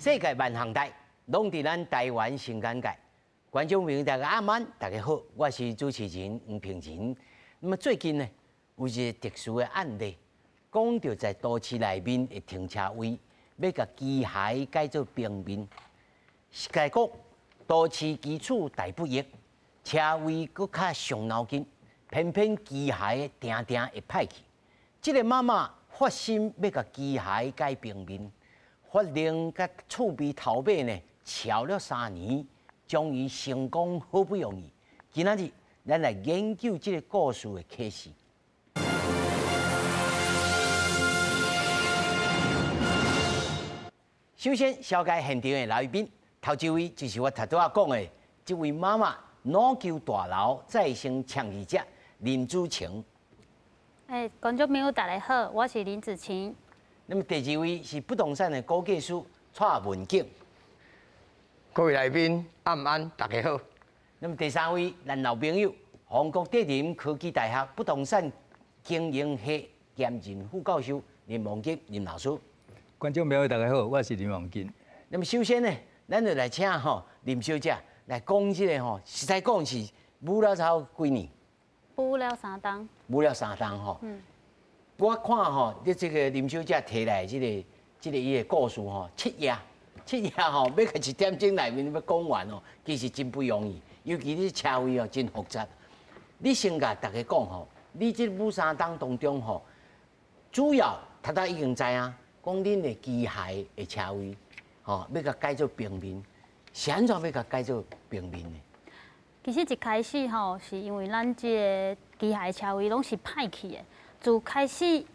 世界萬項代，攏佇咱台灣新簡介。觀眾朋友大家暗安，大家好，我是主持人黃平仁。那麼最近呢，有一个特殊的案例，講著在都市內面的停車位，欲共機械改做平面。實在講，都市基礎大不易，車位閣較傷腦筋，偏偏機械定定會歹去。這個媽媽發心欲共機械改平面，法令佮厝邊頭尾呢，吵了3年，終於成功，好不容易。今仔日咱來研究這個故事的啟示。首先，紹介現場的來賓，頭一位就是我頭拄仔講的這位媽媽，腦球大樓再生倡議者林子晴。欸，觀眾朋友大家好，我是林子晴。那麼第二位是不動產的估計師蔡文景。各位來賓暗安，大家好。那麼第三位，咱老朋友，韓國帝林科技大學不動產經營系兼任副教授林望金林老師。觀眾朋友大家好，我是林望金。那麼首先呢，咱就來請吼林小姐來講這個吼，實在講是舞了超幾年？舞了3冬。舞了3冬吼。我看吼，你這個林小姐提來這個伊的故事吼，7頁，7頁吼，欲共一點鐘內面欲講完哦，其實真不容易，尤其你車位哦真複雜。你先共大家講吼，你這舞3冬當中吼，主要頭拄已經知影，講恁的機械的車位，吼，欲共改做平面，是按怎欲共改做平面的？其實一開始吼，是因為咱這個機械車位攏是歹去的，自開始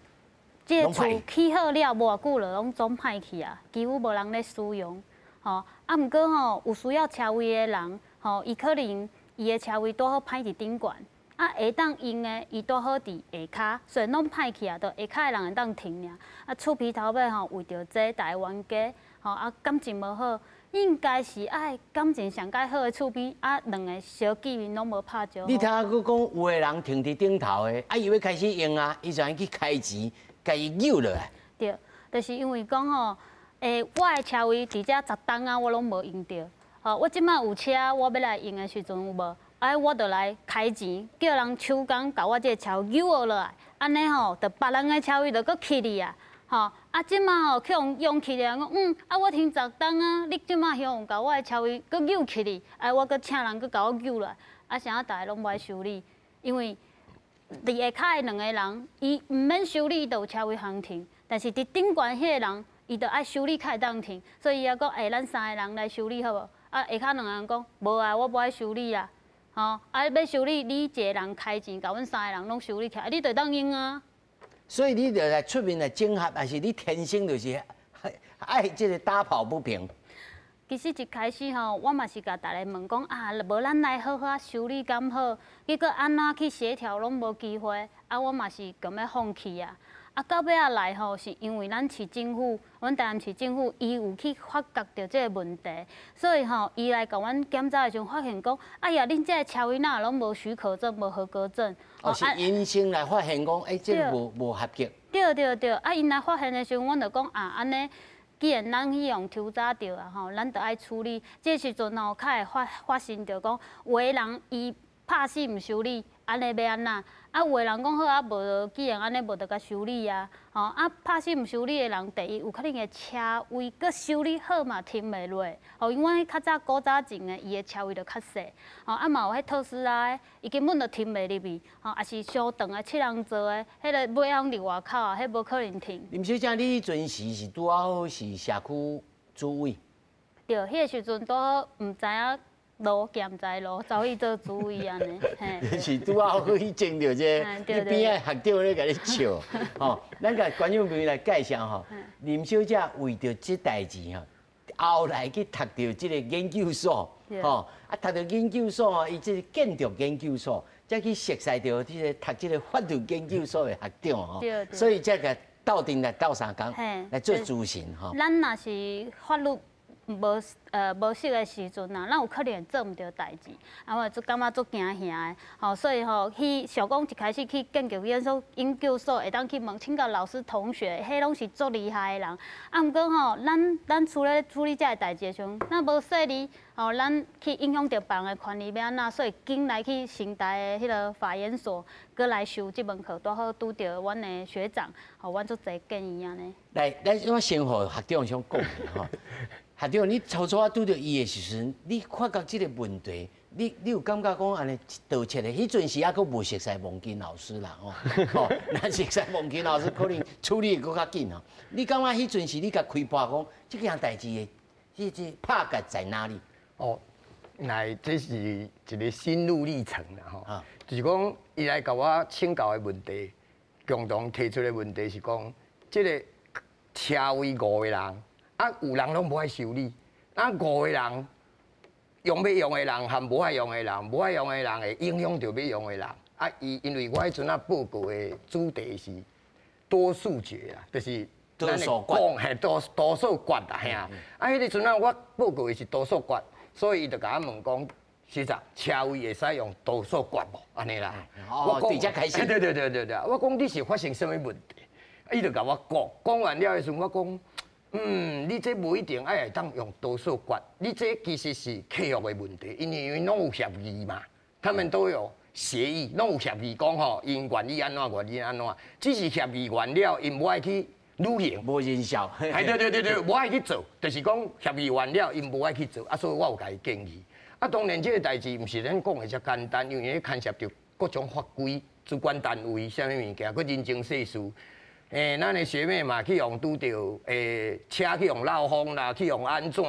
這個厝起好了無偌久，就攏總歹去啊，幾乎無人咧使用。吼，啊，毋過吼，有需要車位的人，吼，伊可能伊的車位拄好歹佇頂懸，啊，會當用的，伊拄好佇下跤，雖然攏歹去啊，就下跤的人會當停爾。啊，厝邊頭尾吼，為著這逐个冤家，吼，啊，感情無好，應該是愛感情上蓋好的厝邊，啊，兩个小見面攏無拍招呼。你聽閣講，有的人停佇頂頭的，啊，伊欲開始用啊，伊就愛去開錢，共伊扭落來。對，就是因為講吼，欸，我的車位佇遮10冬啊，我攏無用著。吼，我這擺有車，我欲來用的時陣有無？哎，我就來開錢，叫人手工共我這個車位扭落來，按呢吼，就別人的車位就閣去哩啊。吼，啊，這擺吼去予用去咧，講嗯，啊，我停10冬啊，你這擺向共我的車位閣扭去哩，哎，我閣請人閣共我扭落來，啊，啥逐个攏無愛修理，因為佇下跤的兩个人，伊毋免修理，就有車位通停，但是佇頂懸彼个人，伊就愛修理才會當停，所以伊也講，欸，咱三个人來修理好無？啊，下跤兩个人講，無啊，我無愛修理啊，吼，啊，欲修理，你一個人開錢，共阮三个人攏修理起來，啊，你就會當用啊。所以你就來出面來整合，還是你天生就是愛這個打抱不平？其實一開始吼，我嘛是共逐个問講啊，無咱來好好仔修理敢好？結果按怎去協調攏無機會，啊，我嘛是強欲放棄啊。啊，到尾仔來吼，是因為咱市政府，阮台南市政府，伊有去發覺著這個問題，所以吼，伊來共阮檢查的時陣，發現講，哎呀，恁這个車位哪攏無許可證、無合格證。哦，是𪜶先來發現講，欸，這个無合格。對對對，啊，𪜶來發現的時陣，阮就講啊，按呢，既然咱去予抽查著啊吼，咱就愛處理。這時陣吼，較會發現著講，有的人伊拍死毋修理，按呢欲按怎？啊，有的人講好啊，無既然按呢，無就共修理啊，吼啊，拍死毋修理的人，第一有可能的車位閣修理好嘛停袂落，吼，因為較早古早前的伊的車位就較細，吼啊嘛有彼特斯拉的，伊根本就停袂入去，吼，也是傷長的七人座的，彼个尾仔攏佇外口啊，彼無可能停。林小姐，你彼陣時是拄好是社區主委？對，彼个時陣拄好毋知影路行毋知路，走去做主委按呢，嘿。是拄好去爭著這個，你邊仔學長咧共你笑，吼。咱共觀眾朋友來介紹吼，林小姐為著這代誌吼，後來去讀著這個研究所，吼，啊讀著研究所吼，伊這個建築研究所，才去熟似著這個讀這個法律研究所的學長吼，所以才共鬥陣來鬥相共來做諮詢吼。咱若是法律。無識的時陣啊，咱有可能會做毋著代誌，啊，我就感覺足驚嚇的，吼，所以吼去想講一開始去建築研所研究所會當去問請教老師同學，彼攏是足厲害的人。啊，毋過吼，咱處理這个代誌的時陣，咱無細膩，吼，咱去影響著別人的權利欲按怎，所以緊來去成大的彼个法研所，閣來修這門課，拄好拄著阮的學長，予阮足濟建議按呢。來，咱我先予學長先講吼。學長，你初初仔拄著伊的時陣，你發覺這個問題，你有感覺講按呢一刀切的？彼陣時猶閣無熟似王金老師啦，吼，吼，若熟似王金老師可能處理會閣較緊吼。你感覺彼陣時你共開破講，這件代誌的，這拍結在哪裡？哦，來，這是一個心路歷程啦，吼，就是講伊來共我請教的問題，共同提出的問題是講，這個車位五個人。啊，有人攏無愛修理，啊，五個人用欲用的人和無愛用的人，無愛用的人會影響著欲用的人。啊，伊因為我彼陣仔報告的主題是多數決啦，就是多數決，嘿，多數決啦，嘿啊。啊，彼个陣仔我報告的是多數決，所以伊就共我問講，學長，車位會使用多數決無？按呢啦。哦，對這開始。對對對對對，我講你是發生啥物問題？伊就共我講，講完了的時陣，我講。嗯，你這無一定愛會當用多數決，你這其實是契約的問題，因為攏有協議嘛，他們都有協議，攏有協議講吼，𪜶願意按怎，願意按怎，只是協議完了，𪜶無愛去履行，無人效，係對對對對，無愛去做，就是講協議完了，𪜶無愛去做，啊，所以我有共伊建議。啊，當然這个代誌毋是咱講的遮簡單，因為牽涉著各種法規、主管單位啥物物件，閣人情世事。咱的學妹嘛去予拄著，車去予漏風啦，去予按怎？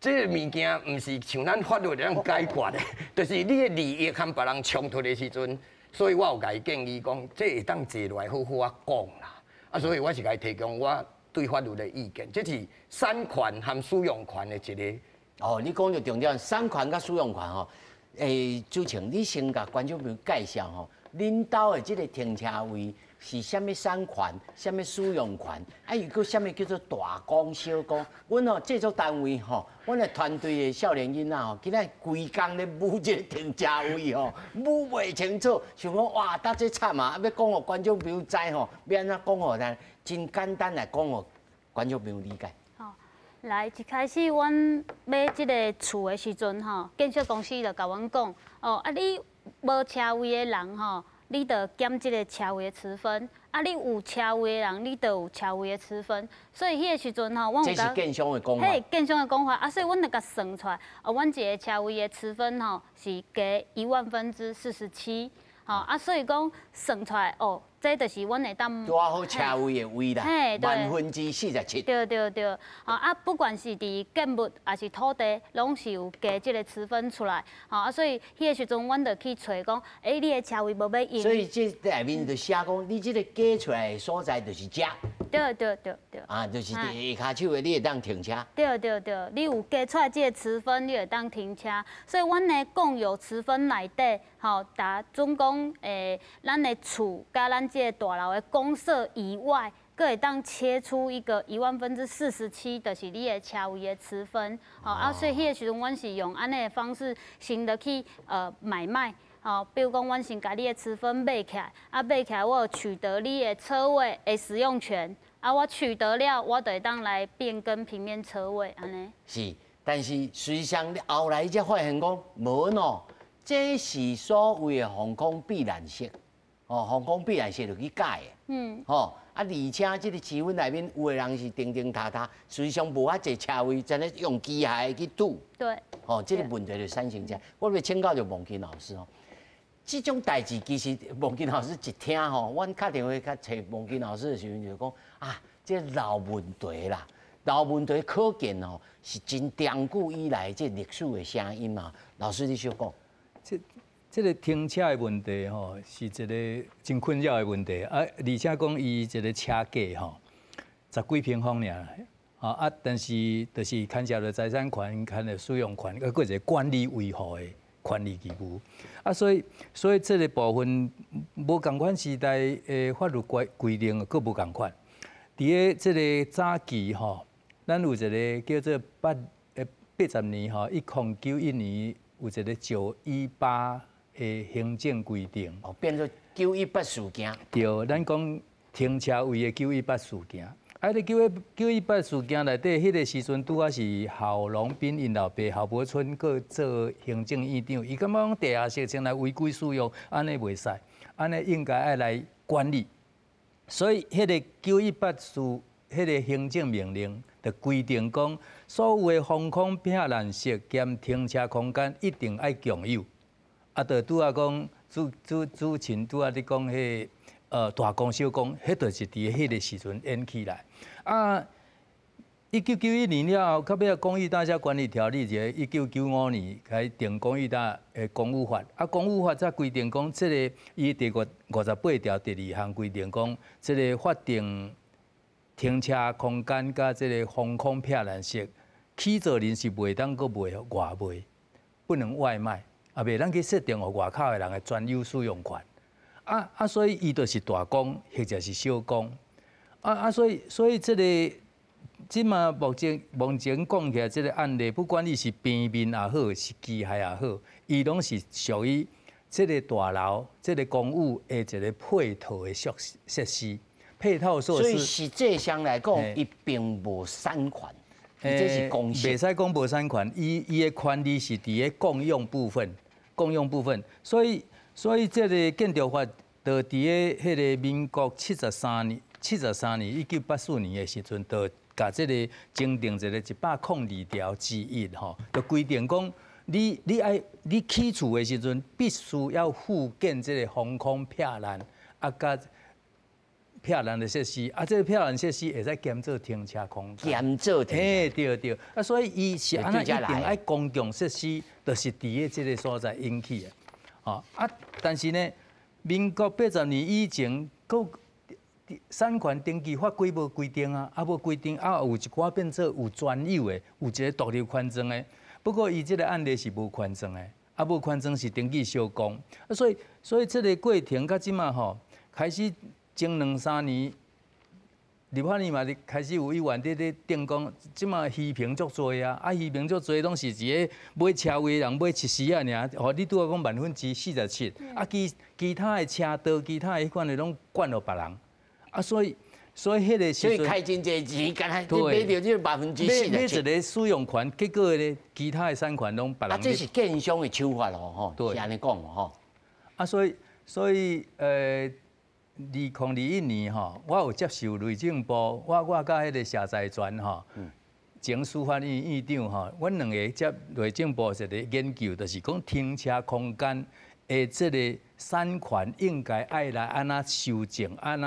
這个物件毋是像咱法律會當解決的，就是你的利益和別人衝突的時陣，所以我有共伊建議講，這會當坐落來好好仔講啦。啊，所以我是共伊提供我對法律的意見，這是產權和使用權的一个。哦，你講著重點，產權佮使用權吼。主持人，你先共觀眾朋友介紹吼，恁兜的這个停車位是啥物產權、啥物使用權？啊，又閣啥物叫做大公小公？阮吼製作單位吼，阮的團隊的少年囡仔吼，今仔規工咧舞這个停車位吼，舞袂清楚，想講哇，搭這慘啊！欲講予觀眾朋友知吼，欲按怎講予咱真簡單來講予觀眾朋友理解。好，來，一開始阮買這个厝的時陣吼，建設公司就共阮講，哦，啊你無車位的人吼，你就減這个車位的持分；啊，你有車位的人，你就有車位的持分。所以彼个時陣吼，阮有這是建商的講法。嘿，建商的講法啊，所以阮就共算出來，哦，阮一个車位的持分吼是加1萬分之47，吼啊，所以講算出來哦，這就是阮會當拄好車位的位啦，萬分之四十七。對對對，吼啊，不管是佇建物抑是土地，攏是有加這个持分出來，吼啊，所以彼个時陣阮就去揣講，欸，你的車位無欲用。所以這內面就寫講，你這个加出來的所在就是遮。對對對對。啊，就是佇下跤手的，你會當停車。對對對，你有加出來這个持分，你會當停車。所以阮的共有持分內底，吼，逐總共咱的厝佮咱這个大樓的公設以外，閣會當切出一個1萬分之47，就是你的車位的持分。吼啊，所以彼个時陣，阮是用按呢的方式先落去買賣。吼，比如講，阮先共你的持分買起來，啊買起來，我有取得你的車位的使用權，啊我取得了，我就會當來變更平面車位，按呢。是，但是實際上你後來才發現講，無喏，這是所謂的防空避難室，哦，防空避難室就去改的，吼，啊，而且這个持分內面有的人是停停踏踏，實際上無遐濟車位，真咧用機械去堵，吼，這个問題就產生這。我欲請教著王金老師哦。這種代誌其實王金老師一聽吼，阮敲電話較揣王金老師的時陣就講啊，這老問題啦，老問題可見吼是真長久以來這歷史的聲音嘛。老師你小講，這个停車的問題吼，是一个真困擾的問題啊，而且講伊一个車價吼，十幾平方爾，啊，但是就是牽涉著財產權、牽涉使用權，閣閣一个管理維護的權利義務，啊，所以這个部分無仝款時代的法律規定，閣無仝款。佇咧這个早期吼，咱有一个叫做八80年吼，1091年有一个918的行政规定。哦，變做九一八事件。對，咱講停車位的九一八事件。啊，咧九一八事件內底，彼個時陣拄仔是郝龍斌𪜶老爸郝柏村閣做行政院長，伊感覺講地下室先來違規使用，按呢袂使，按呢應該愛來管理。所以，彼個九一八事，彼個行政命令就規定講，所有的防空避難室兼停車空間一定愛共有。啊，就拄仔講主持人拄仔咧講彼大公小公，彼就是佇彼個時陣演起來。啊，1991年了後，到尾公寓大廈管理條例，就1995年開定公寓大的公寓法。啊，公寓法才規定講，這个伊第58條第二項規定講，這个法定停車空間佮這个防空避難室，起造人是袂當閣賣外賣，不能外賣，啊，袂當去設定予外口的人的專有使用權。啊，所以伊就是大公或者是小公。啊，所以這个這馬目前講起來，這个案例，不管你是平面也好，是機械也好，伊攏是屬於這个大樓、這个公寓的一个配套的設施、配套措施。所以實際上來講，伊並無產權，這是公袂使講無產權，伊的權利是佇咧共用部分，共用部分。所以這个建築法就佇咧彼个民國73年，73年1984年的時陣，就共這个增訂一個102條之一吼，就規定講，你愛你起厝的時陣，必須要附建這个防空避難啊，佮避難的設施，啊，這个避難設施會使兼做停車空間。兼做停車。嘿，對對，啊，所以伊是按呢一定愛公共設施，就是佇咧這个所在引起的，吼啊，但是呢，民國80年以前，閣產權登記法規無規定啊，啊無規定啊，有一寡變做有專有的，有一个獨立權狀的。不過伊這个案例是無權狀的，啊無權狀是登記小公，啊所以這个過程到這馬吼，開始前兩三年，立法院嘛開始有委員佇咧定講，這馬虛坪足濟啊，啊虛坪足濟攏是一个買車位的人買一絲仔爾，吼你拄仔講47%，啊其他的車道、其他的彼款的攏管予別人。啊，所以彼个時陣，所以開真濟錢，敢若你買著這47%。買一个使用權，結果咧，其他的產權攏別人。啊，這是建商的手法咯，吼，是按呢講吼。啊，所以2021年吼，我有接受內政部，我佮彼个謝在全吼，前司法院院長吼，阮兩个接內政部一個研究，就是講停車空間的這个產權應該愛來按怎修正，按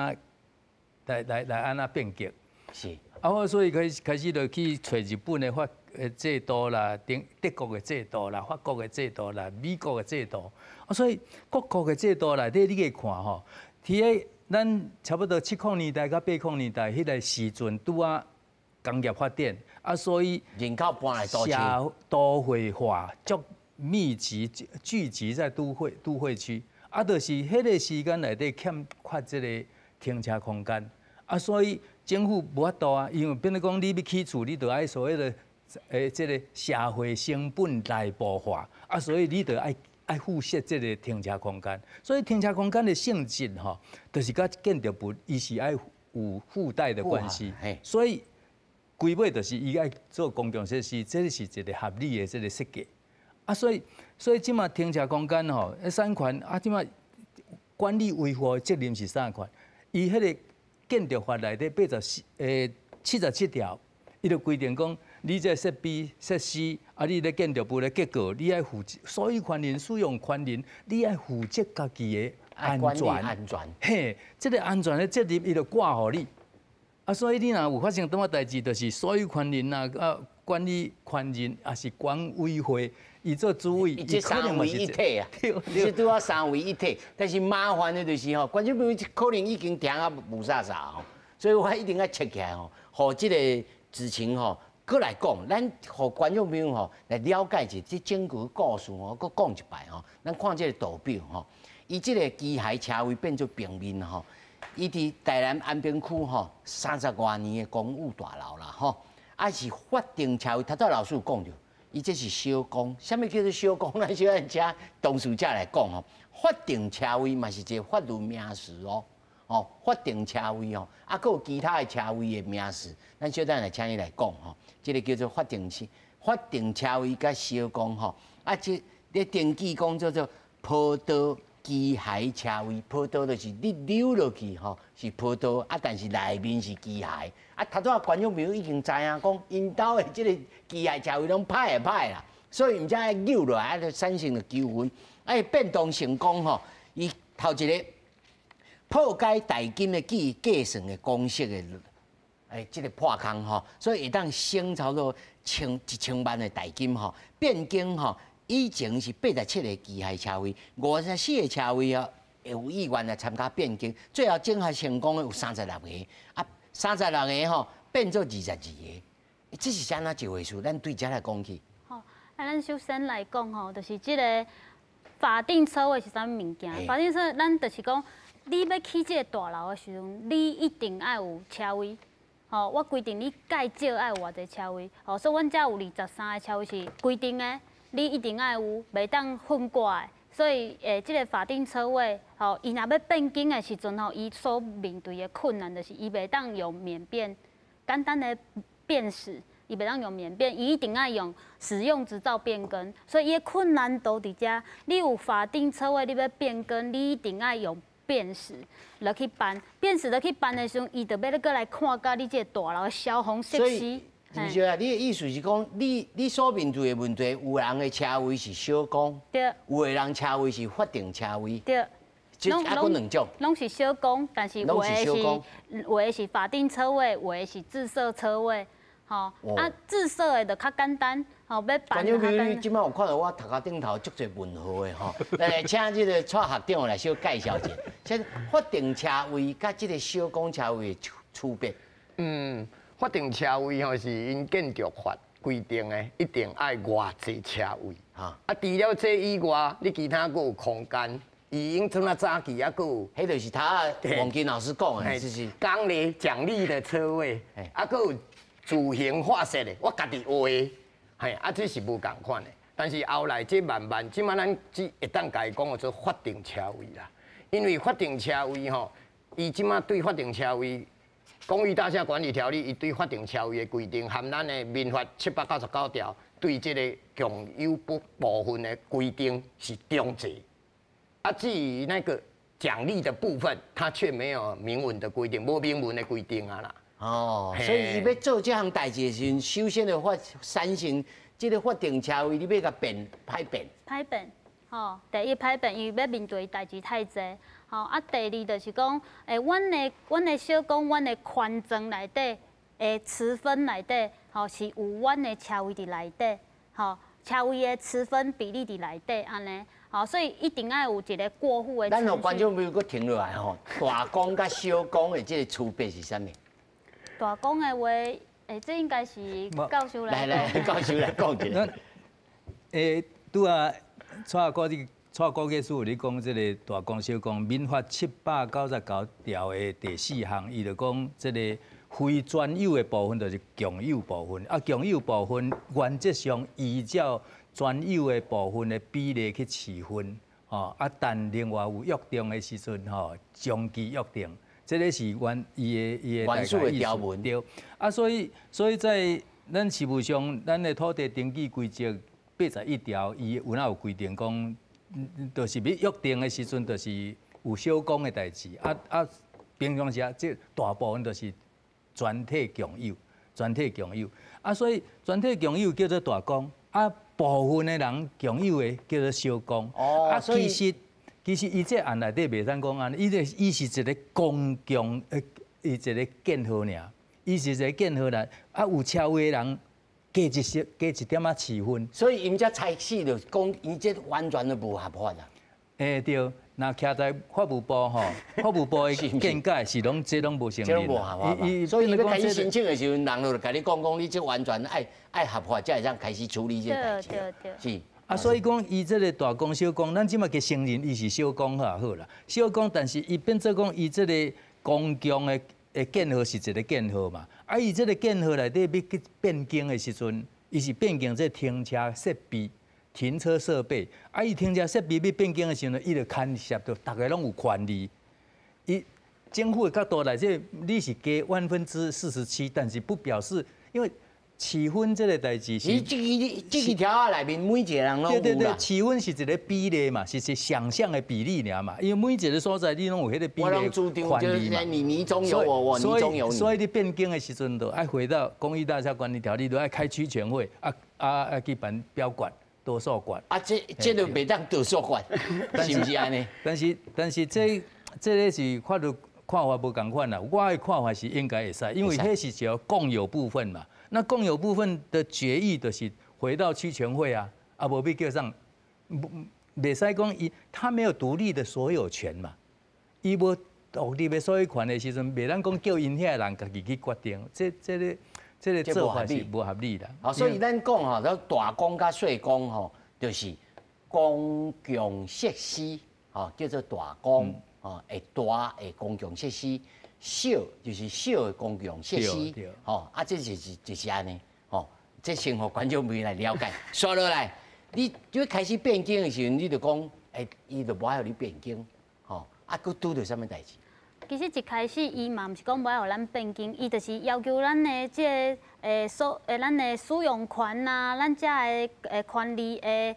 怎來按怎變革。啊，我所以開始就去揣日本的法制度啦，德國的制度啦，法國的制度啦，美國的制度。啊，所以各國的制度內底，你去看吼，佇咧咱差不多70年代佮80年代彼个時陣，拄仔工業發展，啊，所以人口搬來都市，都會化足密集聚集在都會區，啊，就是彼个時間內底欠缺這个停車空間，啊，所以政府無法度啊，因為變做講你欲起厝，你就愛所謂的這个社會成本內部化，啊，所以你就愛附設這个停車空間，所以停車空間的性質吼，就是佮建築物伊是愛有附帶的關係，所以規尾就是伊愛做公共設施，這是一个合理的這个設計。啊，所以這馬停車空間吼，產權啊，這馬管理維護的責任是啥款？伊彼个建築法內底87條，伊就規定講，你這設備設施啊，你咧建築物咧結構，你愛負責所有權人、使用權人，你愛負責家己的安全。安全。嘿，這个安全的責任，伊就掛予你。啊，所以你若有發生什麼代誌，就是所有權人啊、啊管理權人，抑是管委會，伊做主委，伊這三位一體啊，這拄仔三位一體。但是麻煩的就是吼，觀眾朋友可能已經聽啊霧煞煞吼，所以我一定愛切起來吼，予這个知情吼，閣來講，咱予觀眾朋友吼來了解一下這整個故事吼，閣講一擺吼。咱看這个圖表吼，伊這个機械車位變做平面吼。伊佇台南安平區吼三十外年的公寓大樓啦吼，啊是法定車位，頭拄老師有講著，伊這是小公，啥物叫做小公？咱小等請董事長來講吼，法定車位嘛是一個法律名詞哦，哦，法定車位哦，啊，閣有其他的車位的名詞，咱小等來請伊來講吼，這個叫做法定車位佮小公吼，啊，這咧登記講叫做坡道機械車位，坡道就是你溜落去吼是坡道，啊，但是內面是機械。啊，頭拄仔觀眾朋友已經知影講，𪜶兜的這個機械車位攏歹會歹啦，所以毋才愛扭落來，啊，就產生了糾紛。啊，變動成功吼，伊頭一個破解代金的計算的公式的，欸，這個破空吼，所以會當省差不多1000萬的代金吼，變更吼。以前是87個機械車位，54個車位哦，有意願來參加變更，最後整合成功的有36個，啊，36個吼變做22個，這是按怎一回事？咱對這來講起。好，啊，咱首先來講吼，就是這個法定車位是啥物物件？法定車，咱就是講，你欲起這個大樓的時陣，你一定愛有車位。吼，我規定你蓋少愛有偌濟車位，吼，所以阮遮有23個車位是規定的。你一定愛有，袂當混掛的。所以，這個法定車位，吼，伊若欲變更的時陣，吼，伊所面對的困難就是，伊袂當用免變，簡單的辨識，伊袂當用免變，伊一定愛用使用執照變更。所以，伊的困難都佇遮。你有法定車位，你欲變更，你一定愛用辨識落去辦。辨識落去辦的時陣，伊就欲閣來看佮你這個大樓的消防設施。是毋是啊？你的意思是講，你所面對的問題，有人的車位是小公，有的人車位是法定車位，對，攏還閣兩種，攏是小公，但是有的是法定車位，有的是自設車位，吼，啊，自設的就較簡單，吼，欲辦較簡單。你這擺有看到我頭殼頂頭足濟問號的吼，來請這個蔡學長來小介紹一下，這法定車位佮這個小公車位的區別。嗯。法定車位吼是𪜶建築法規定的，一定愛偌濟車位。啊，除了這以外，你其他閣有空間，伊應從那早期啊閣有。彼就是他王金老師講的，就是獎勵獎勵的車位，啊閣有自行劃設的，我家己畫的，嘿，啊這是無仝款的。但是後來這慢慢，這擺咱只會當共伊講做法定車位啦，因為法定車位吼，伊這擺對法定車位。公寓大廈管理條例，伊對法定車位的規定，含咱的民法799條對這個共有部分的規定是中濟。啊，至於那個獎勵的部分，它卻沒有明文的規定，無明文的規定啊啦。哦，所以伊欲做這項代誌的時陣，首先的法產生這個法定車位，你欲共變歹變。歹變，吼，第一歹變，因為欲面對代誌太濟。吼，啊，第二就是講，阮的小公，阮的寬層內底，持分內底，吼，是有阮的車位佇內底，吼，車位的持分比例佇內底，按呢，吼，所以一定愛有一個過戶的。咱予觀眾朋友閣停落來吼，大公佮小公的這個區別是啥物？大公的話，這應該是教授來。來來，教授來講一下。拄仔蔡國你。蔡國技師你講這個大公小公，民法799條的第四項，伊就講這個非專有的部分就是共有部分，啊，共有部分原則上依照專有的部分的比例去持分，吼，啊，但另外有約定的時陣，吼，將其約定，這個是原伊的原始的條文。對，啊，所以在咱事務上，咱的土地登記規則81條，伊有哪有規定講？就是欲約定的時陣，就是有小公的代誌，啊啊，平常時啊，這大部分就是全體共有，全體共有，啊，所以全體共有叫做大公，啊，部分的人共有的叫做小公。哦，啊，其實伊這案內底袂當講按呢，伊這伊是一個公共的，伊一個建號爾，伊是一個建號來，啊，有車位的人。加一些，加一點仔持分，所以𪜶才開始就講，伊這完全都無合法啊。欸對，若徛在法務部吼，法務部的見解是攏這攏無成立。這攏無合法。所以你欲開始申請的時陣，人就共你講講，你這完全愛合法，才會當開始處理這個代誌。對對是。啊，所以講伊這個大公小公，咱這馬計承認伊是小公好好啦。小公，但是伊變做講伊這個公共的建號是一個建號嘛，啊，伊這個建號內底欲去變更的時陣，伊是變更這停車設備、停車設備。啊，伊停車設備欲變更的時陣，伊就牽涉著逐家攏有權利。伊政府的角度來，這你是加47%，但是不表示，因為市分這個代誌是。你這個條仔內面每一個人攏有。對對對，市分是一個比例嘛，是是想象的比例爾嘛。因為每一個所在你攏有彼個比例權利嘛。你你中有我，我你中有你。所以你變更的時陣，就愛回到《公寓大廈管理條例》，都愛開區權會，啊去辦表決、多數決。啊，這就袂當多數決，是毋是按呢？但是這個是法律看法無仝款啦。我的看法是應該會使，因為彼是一個共有部分嘛。那共有部分的決議就是回到區權會啊，啊無欲叫啥，袂使講伊他沒有獨立的所有權嘛，伊無獨立的所有權的時陣，袂當講叫𪜶遐人家己去決定，這個做法是無合理的。好，所以咱講吼，大公佮細公吼，就是公共設施，吼叫做大公，吼會大的公共設施。小就是小的公共設施，吼啊，這就是按呢，吼，這先予觀眾朋友來了解。煞落來，你就開始變更的時陣，你就講，欸，伊就無愛予你變更，吼，啊，閣拄著啥物代誌？其實一開始伊嘛毋是講無愛予咱變更，伊就是要求咱的這個咱的使用權啊，咱遮的權利的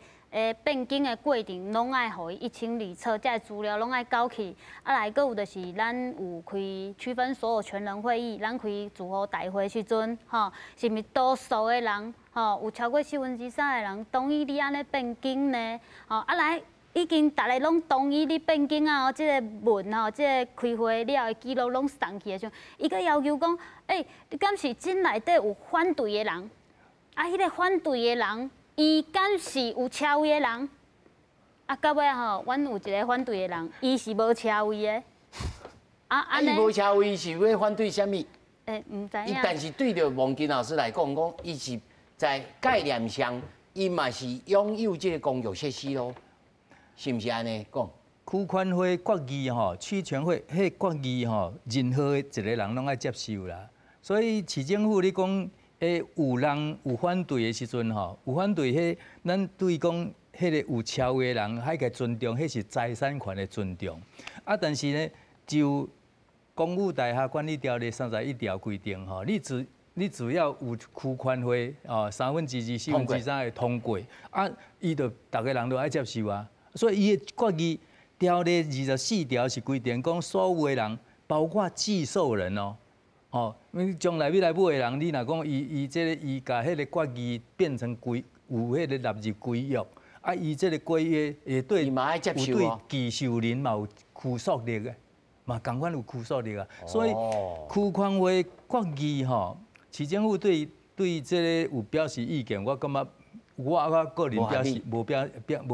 變更的過程，攏愛予伊一清二楚，這个資料攏愛交去。啊，來閣有就是咱有開區分所有權人會議，咱開住戶大會時陣，吼，是毋是多數的人，吼，有超過3/4的人同意你按呢變更呢？吼，啊來已經逐个攏同意你變更啊！這个文吼，這个開會了的記錄攏送去的時陣，伊閣要求講，欸，你敢是真內底有反對的人？啊，彼个反對的人，伊敢是有車位的人？啊，到尾吼，阮有一个反對的人，伊是無車位的。啊，伊無車位是欲反對啥物？欸，毋知影。但是對著王金老師來講，講伊是在概念上，伊嘛是擁有這個公共設施咯，是毋是按呢講？區權會決議吼，區權會彼決議吼，任何一個人攏愛接受啦。所以市政府你講，欸，有人有反對的時陣吼，有反對彼，咱對講彼個有車位的人，愛共尊重，彼是財產權的尊重。啊，但是呢，就公寓大廈管理條例31條規定吼，你只要有區權會哦，2/3、3/4的通過，啊，伊就逐个人都愛接受啊。所以伊的決議條例24條是規定講，所有的人，包括繼受人哦。哦，你將來欲來買的人，你若講伊伊這個伊共彼个決議變成規有彼个納入規約，啊，伊這个規約會對有對繼受人嘛有拘束力的，嘛仝款有拘束力啊。所以區權會決議吼，市政府對這个有表示意見，我感覺我個人表示無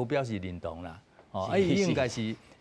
表示認同啦。哦，啊，伊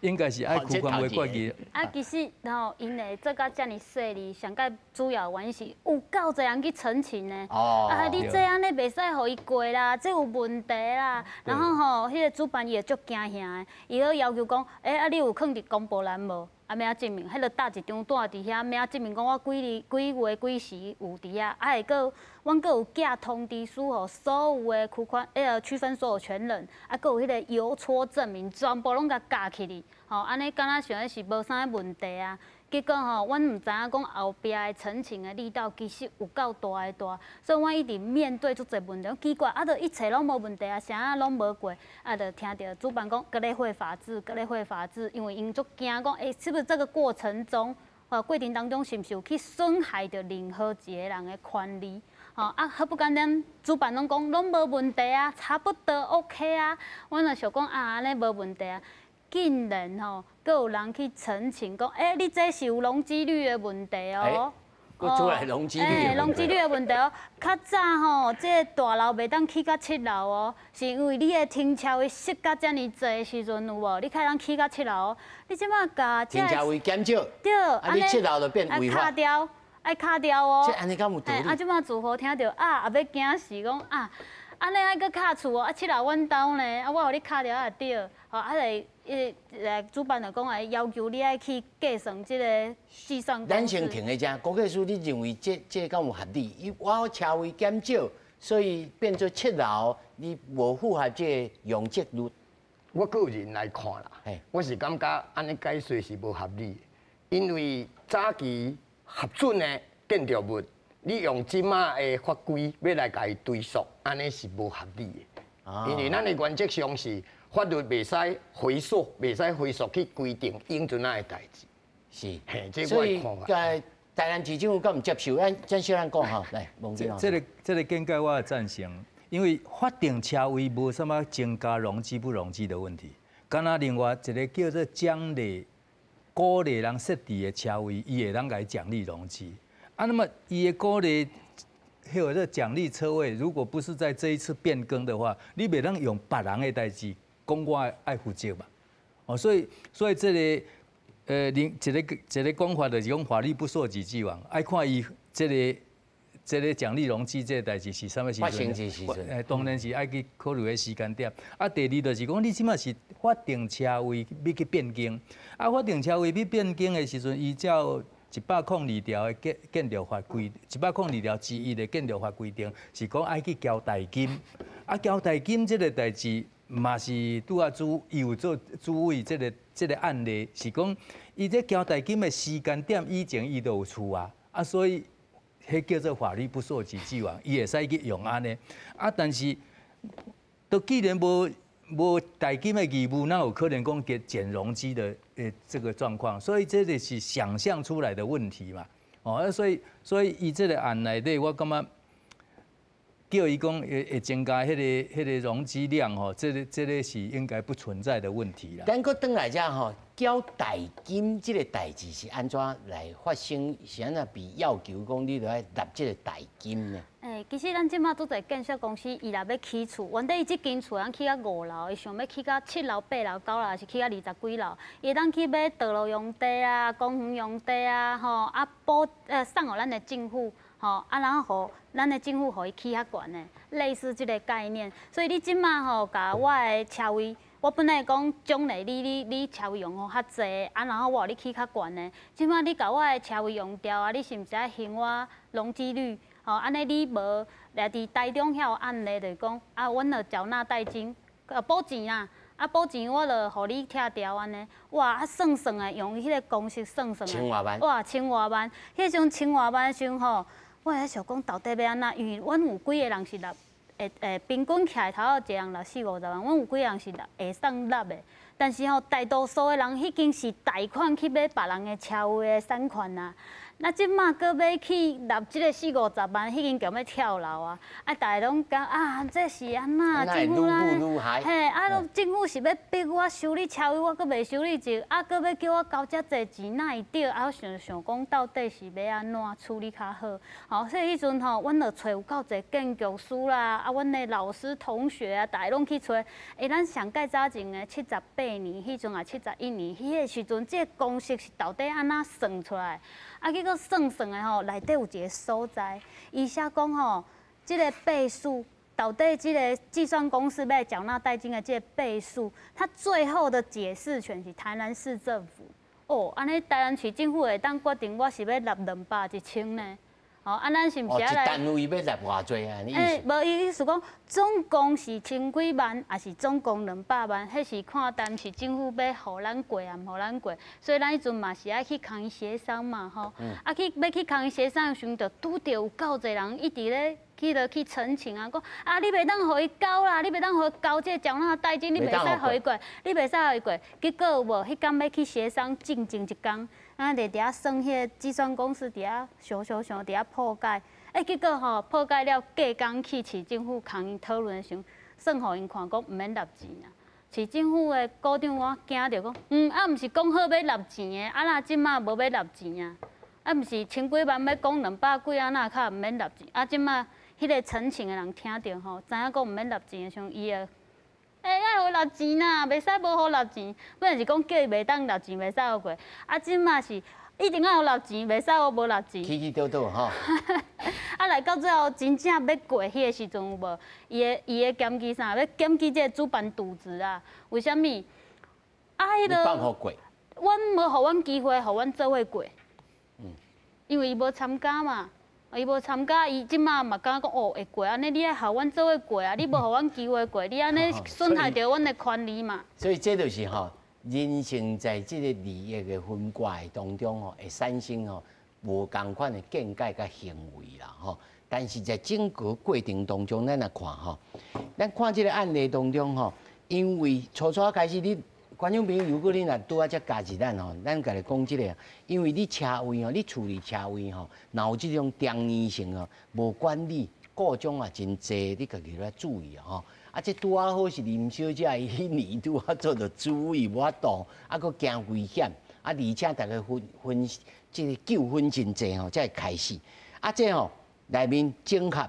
應該是愛區權會決議。啊，其實吼，𪜶會做甲遮爾細膩，上蓋主要原因是有夠濟人去陳情呢。哦。啊，你這按呢袂使予伊過啦，這有問題啦。然後吼，彼个主辦伊會足驚嚇的，伊閣要求講，欸，啊，你有囥佇公布欄無？啊，欲按怎證明？彼个貼一張單佇遐，欲按怎證明講我幾日幾月幾時有佇遐？啊，會閣，阮閣有寄通知書予所有的區塊，彼个區分所有權人，啊，閣有彼个郵戳證明，全部攏共夾起去。吼，按呢敢若想彼是無啥問題啊。結果吼，阮毋知影講後壁的陳情的力道其實有夠大的大，所以阮一直面對足濟問題，奇怪，啊，著一切攏無問題啊，啥攏無過，啊，著聽著主辦講，閣咧會法制，閣咧會法制，因為𪜶足驚講，欸，是不是這個過程中，過程當中是毋是有去損害著任何一個人的權利？吼，啊，好不簡單，主辦攏講攏無問題啊，差不多 OK 啊，阮就想講啊，按呢無問題啊。竟然吼，閣有人去陳情講，欸，你這是有容積率的問題哦。閣出來容積率。欸，容積率的問題哦。較早吼，這个大樓袂當起到七樓哦，是因為你的停車位設甲遮爾濟的時陣有無？你較通起到七樓哦。你這擺共停車位減少，對，啊，你七樓就變違法。愛卡掉，愛卡掉哦。這按呢敢有道理？啊，這擺住戶聽著啊，也欲驚死講啊。按呢愛閣敲厝哦，啊七樓阮兜呢，啊我予你敲掉也對，吼啊來，來主辦就講來要求你愛去計算這个計算。咱先停佇遮，郭技師，你認為這敢有合理？伊我車位減少，所以變做七樓你無符合這個容積率。我個人來看啦，我是感覺按呢解說是無合理，因為早期核准的建築物，你用這馬的法規欲來共伊追溯，按呢是無合理的。因為咱的原則上是法律袂使回溯，袂使回溯去規定永陣仔的代誌。是，這我的看法。台南市政府敢毋接受？咱咱小咱講吼，來，王這個見解我贊成，因為法定車位無啥物增加容積不容積的問題。敢若另外一個叫做獎勵鼓勵人設置的車位，伊會當共伊獎勵容積。啊，那麼伊的鼓勵彼個獎勵車位，如果不是在這一次變更的話，你袂當用別人的代誌講我愛負責吧？哦，所以這個。另一個講法就是講法律不溯及既往，愛看伊這個獎勵容積這個代誌是啥物時陣？發生的時陣。當然是愛去考慮彼時間點。啊，第二就是講，你這馬是法定車位欲去變更，啊，法定車位欲變更的時陣，依照102條的建築法規，102條之一的建築法規定是講愛去交代金，啊，交代金這個代誌嘛是拄仔主伊有做主委這個案例，是講伊這交代金的時間點以前伊就有厝啊，啊，所以彼叫做法律不溯及既往，伊會使去用按呢，啊，但是都既然無代金的義務，哪有可能講減容積的這個狀況？所以這個是想象出來的問題嘛。哦，所以伊這個案內底，我感覺叫伊講會增加彼個容積量吼，這個是應該不存在的問題啦。咱閣轉來遮吼，繳代金這個代誌是按怎來發生？是按怎被要求講你著愛納這個代金呢？欸，其實咱這馬拄濟建設公司，伊若欲起厝，原底伊這間厝通起到五樓，伊想欲起到七樓、八樓、九樓，抑是起到二十幾樓，伊會當去買道路用地啊、公園用地啊，吼啊補送予咱的政府，吼啊然後予咱的政府予伊起較懸的，類似這個概念。所以你這馬吼，共我的車位，我本來講獎勵你，你車位用予較濟，啊然後我予你起較懸的。這馬你共我的車位用掉啊，你是毋是愛還我容積率？吼，按呢你無，掠佇台中遐有案例，就是講啊，阮著繳納代金，補錢啦，啊補錢我著予你拆掉按呢，哇，啊算算的，用伊彼個公式算算的，千外萬，哇，千外萬，彼時陣千外萬的時陣吼，我會想講到底欲按怎，因為阮有幾個人是納，會平均起來頭一個人納四五十萬，阮有幾個人是納會當納的，但是吼大多數的人彼間是貸款去買別人的車位的產權啊。那這馬閣欲去納這個四五十萬，彼間共欲跳樓啊！啊，逐家攏講啊，這是按怎？政府啊，嘿，啊，政府是欲逼我收你車位，我閣袂收你錢，啊，閣欲叫我交遮濟錢，哪會對？啊，我想想講，到底是欲按怎處理較好？吼，所以彼陣吼，阮就揣有夠濟建築師啦，啊，阮的老師同學啊，逐家攏去揣。欸，咱上蓋早前的78年，彼陣也71年，彼個時陣，這個公式是到底按怎算出來？啊，結果算算的吼，內底有一個所在，伊寫講吼，這個倍數到底這個計算公式欲繳納代金的這個倍數，它最後的解釋權是台南市政府。哦，按呢台南市政府會當決定我是欲納兩百一千呢？哦，啊，咱是毋是愛來？單位欲納偌濟啊？欸，無，伊意思講總共是千幾萬，抑是總共200萬？彼是看台南市政府欲予咱過抑毋予咱過，所以咱彼陣嘛是愛去共伊協商嘛，吼。啊，去欲去共伊協商的時陣，就拄著有夠濟人一直咧去落去陳情啊，講啊，你袂當予伊交啦，你袂當予伊交這個繳納代金，你袂使予伊過，你袂使予伊過。結果有無？彼工欲去協商進前一工。啊，佇遐算彼个計算公式，佇遐想想想，佇遐破解。欸，結果吼破解了，隔工去市政府共𪜶討論的時陣，算予𪜶看，講毋免納錢啊。市政府的股長我驚著講，啊，毋是講好欲納錢的，啊若這馬無欲納錢啊？啊，毋是千幾萬欲講兩百幾，啊若較毋免納錢？啊，這馬彼個陳情的人聽著吼，知影講毋免納錢的時陣，伊會。欸，愛予納錢啦，袂使無予納錢。本來是講叫伊袂當納錢，袂使予過。啊，這馬是一定愛予納錢，袂使予無納錢。起起倒倒吼。啊，來到最後真正欲過彼个時陣有無？伊的檢舉啥？欲檢舉這個主辦瀆職啊？為啥物？啊，彼个。放予過。阮無予阮機會，予阮做伙過。因為伊無參加嘛。伊無參加，伊這馬嘛感覺講哦會過，按呢你愛予阮做伙過啊，你無予阮機會過，你按呢損害著阮的權利嘛。所以這就是吼，人性在這個利益的分割當中吼，會產生吼無仝款的見解佮行為啦吼。但是在整個過程當中，咱來看吼，咱看這個案例當中吼，因為初初開始你觀眾朋友，如果你若拄仔才加入咱吼，咱共你講這個，因為你車位吼，你厝裡車位吼，若有這種長年性哦，無管理，故障也真濟，你家己來注意吼。啊，這拄仔好是林小姐伊彼年拄仔做著主意無法度，啊，閣驚危險，啊，而且逐家紛紛這個糾紛真濟吼，才會開始。啊，這吼內面整合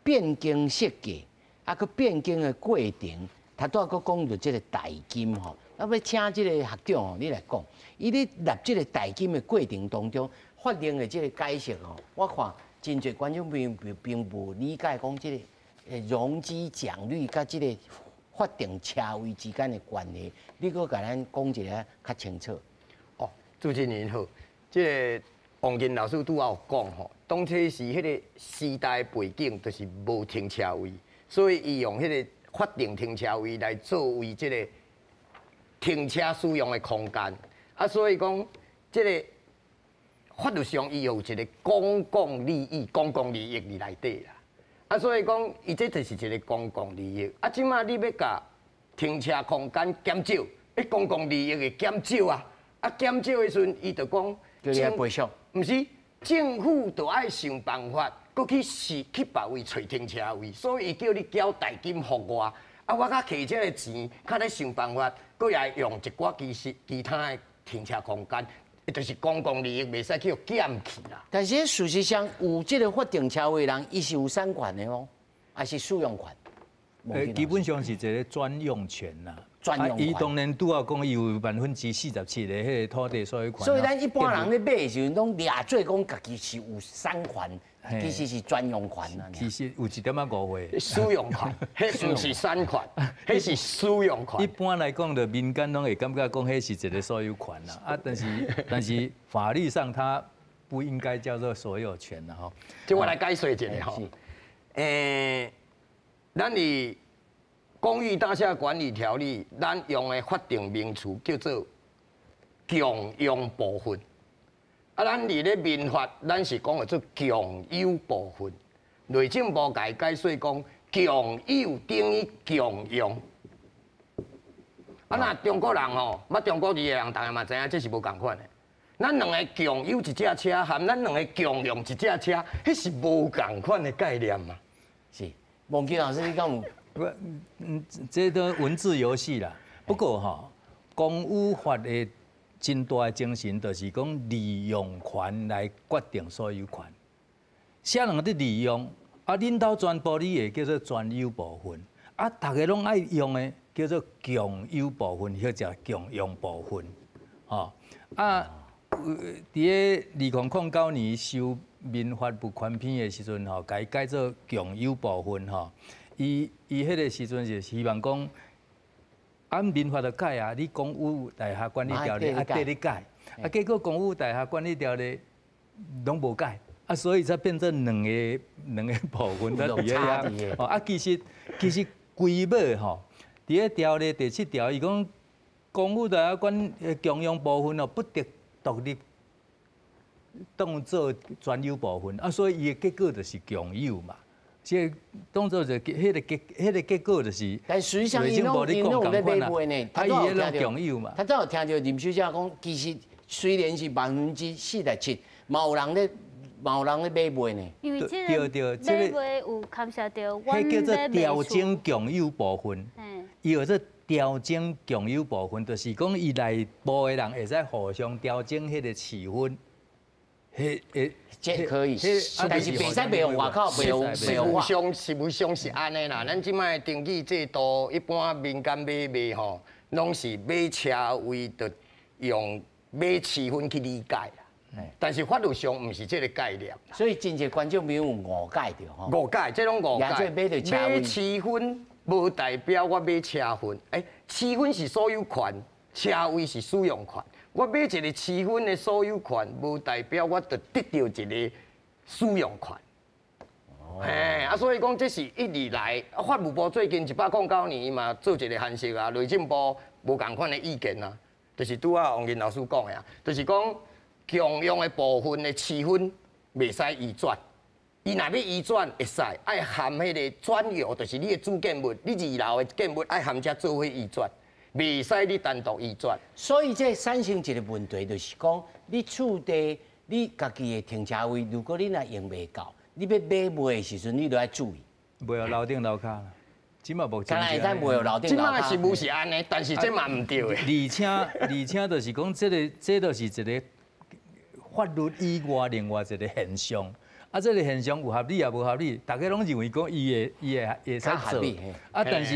變更設計，啊，閣變更的過程，頭拄仔閣講著這個代金吼。啊，欲請這個學長吼，你來講，伊咧立這個代金的過程當中，法令的這個解釋吼，我看真濟觀眾朋友並無理解講這個容積獎勵佮這個法定車位之間的關係，你閣共咱講一下較清楚。哦，主持人好，這個王金老師拄仔有講吼，當初是彼個時代背景，就是無停車位，所以伊用彼個法定停車位來作為這個停車使用的空間。啊，所以講這個法律上伊有一個公共利益，公共利益佇內底啦。啊，所以講伊這就是一個公共利益。啊，這馬你欲共停車空間減少，彼公共利益會減少啊。啊，減少的時陣，伊就講叫你愛賠償。毋是，政府就愛想辦法，閣去是去別位揣停車位，所以伊叫你繳代金予我。啊，我較摕這个錢，較咧想辦法，閣來用一寡其實其他的停車空間，就是公共利益袂使去予減去啦。但是事實上，有這個法定車位的人，伊是有產權的哦，還是使用權？基本上是一個專用權啦。專用權。伊當然拄仔講，伊有47%的彼個土地所有權。所以咱一般人咧買的時陣，攏掠做講家己是有產權，其實是專用權啊。其實有一點仔誤會。使用權，彼毋是產權，彼是使用權。一般來講，就民間攏會感覺講彼是一個所有權啦。啊，但是法律上，它不應該叫做所有權啦。吼。這我來解說一下吼。咱佇公寓大廈管理條例，咱用的法定名詞叫做共用部分。啊，咱佇咧民法，咱是講叫做共有部分。內政部共伊解說講，共有等於共用。啊，若中國人吼，捌中國字的人，逐家嘛知影這是無仝款的。咱兩个共有一隻車，和咱兩个共用一隻車，彼是無仝款的概念嘛。是，王金老師，你敢有？不，這都文字遊戲啦。不過吼，公有法的真大的精神，就是講利用權來決定所有權。啥人佇利用？啊，恁兜全部你會叫做專有部分，啊，逐家攏愛用的叫做共有部分，或者共用部分，吼啊，佇咧2009年修民法物權篇的時陣吼，共伊改做共有部分吼。伊伊彼个時陣是希望講，按民法就改啊，你公寓大廈管理條例啊，綴咧改，啊，結果公寓大廈管理條例攏無改，啊，所以才變做兩個兩個部分在佇遐。哦，啊，其實其實規尾吼，佇咧條例第七條，伊講公寓大廈管共用部分哦，不得獨立當做專有部分，啊，所以伊的結果就是共有嘛。這個當做就彼個結，彼個結果就是。但實際上，伊攏伊攏有咧買賣呢。他伊彼共有嘛。他早有聽著林小姐講，其實雖然是47%，嘛有人咧，嘛有人咧買賣呢。因為這個買賣有牽涉著阮彼叫做調整共有部分。伊叫做調整共有部分，就是講伊內部的人會使互相調整彼個持分。彼會。這可以，但是袂使袂予外口，袂予袂予實實上是按呢啦。咱這擺登記制度，一般民間買賣吼，攏是買車位，就用買持分去理解啦。但是法律上毋是這个概念。所以真濟觀眾朋友有誤解著吼。誤解，這攏誤解。買著車買持分無代表我買車分。欸，持分是所有權，車位是使用權。我買一個持分的所有權，無代表我就得著一個使用權。嘿，啊，所以講這是一直來，啊，法務部最近109年伊嘛做一個函釋啊，內政部無仝款的意見啊，就是拄仔王仁老師講的啊，就是講共用的部分的區分袂使移轉，伊若欲移轉會使，愛含彼個轉用，就是你的主建物，你二樓的建物愛含遮做伙移轉，袂使你單獨移轉。所以這產生一個問題，就是講你厝地你家己的停車位，如果你若用袂夠，你欲買賣的時陣，你都愛注意。袂予樓頂樓跤啦，這馬目前敢若會使袂予樓頂樓跤。這馬是無是按呢，但是這嘛毋對的。而且就是講，這个，這就是一個法律以外另外一個現象。啊，這個現象有合理也無合理，大家攏認為講伊會伊會會使做。啊，但是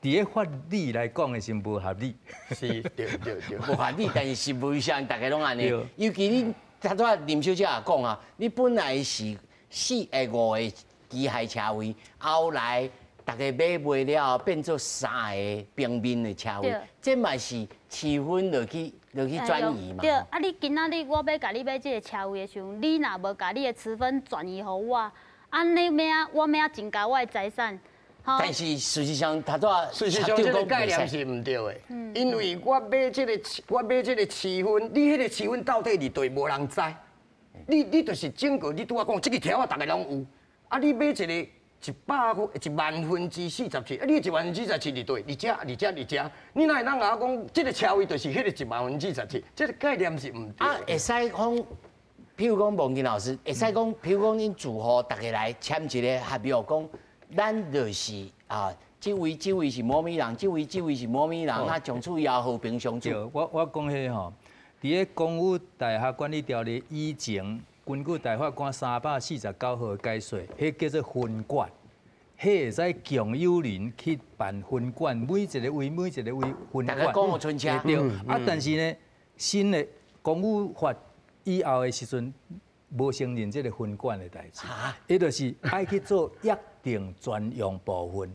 佇咧法理來講的是無合理。是，對對對。無合理，但是實際上大家攏按呢。尤其你頭拄仔林小姐也講啊，你本來是四個五個機械車位，後來大家買賣了後變做三個平面的車位，這嘛是區分落去落去轉移嘛。對，啊，你今仔日我欲共你買這个車位的時陣，你若無共你的持分轉移予我，按呢欲按怎我欲按怎增加我的財產？但是事實上，頭拄仔事實上這個概念是毋對的，因為我買這个區分，你彼个區分到底佇佗無人知。你就是整個你拄仔講，這个條仔逐个攏有，啊，你買一个一百分一萬分之四十七，啊，你一萬分之四十七佇佗？佇遮佇遮佇遮，你哪會當共我講，這个車位就是彼个一萬分之四十七？這个概念是毋對。啊，會使講，譬如講王金老師，會使講，譬如講𪜶住戶逐个來簽一个合約，講咱就是啊，這位這位是某物人，這位這位是某物人，啊，從此以後和平相處。我講彼吼，佇咧公寓大廈管理條例以前，根據大法官349號的解說，彼叫做分管，彼會使共有人去辦分管，每一个位每一个位分管。逐个講予清楚。對，啊，但是呢，新的公寓法以後的時陣，無承認這个分管的代誌，伊就是愛去做約定專用部分。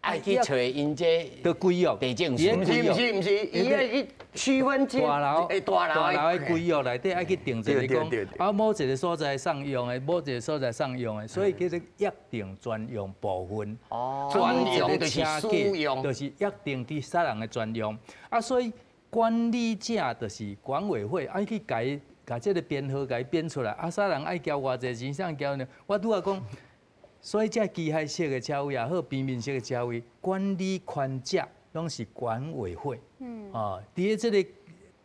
愛去揣𪜶這的規約，地政署。毋是毋是毋是，伊愛去區分大樓大樓的規約內底愛去定一个講，啊某一个所在送用的，某一个所在送用的，所以叫做約定專用部分。哦，專用就是使用，就是約定佇啥人的專用。啊，所以管理者就是管委會愛去共共這个編號共伊編出來。啊，啥人愛交偌濟錢，啥人交呢？我拄仔講。所以這機械式的車位也好，平面式的車位，管理權者攏是管委會。哦，佇咧這个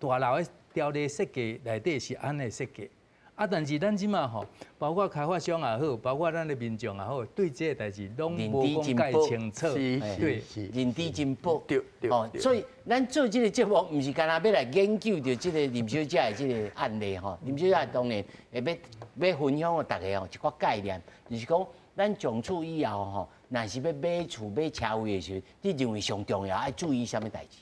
大樓的條例設計內底是按呢設計。啊，但是咱這馬吼，包括開發商也好，包括咱的民眾也好，對這个代誌攏無講介清楚。對，認知真薄。對對。哦，所以咱做這个節目，毋是干焦欲來研究著這个林小姐的這个案例吼。林小姐當然會欲分享予大家吼一寡概念，就是講。咱從此以後吼，若是欲買厝買車位的時陣，你認為上重要愛注意啥物代誌？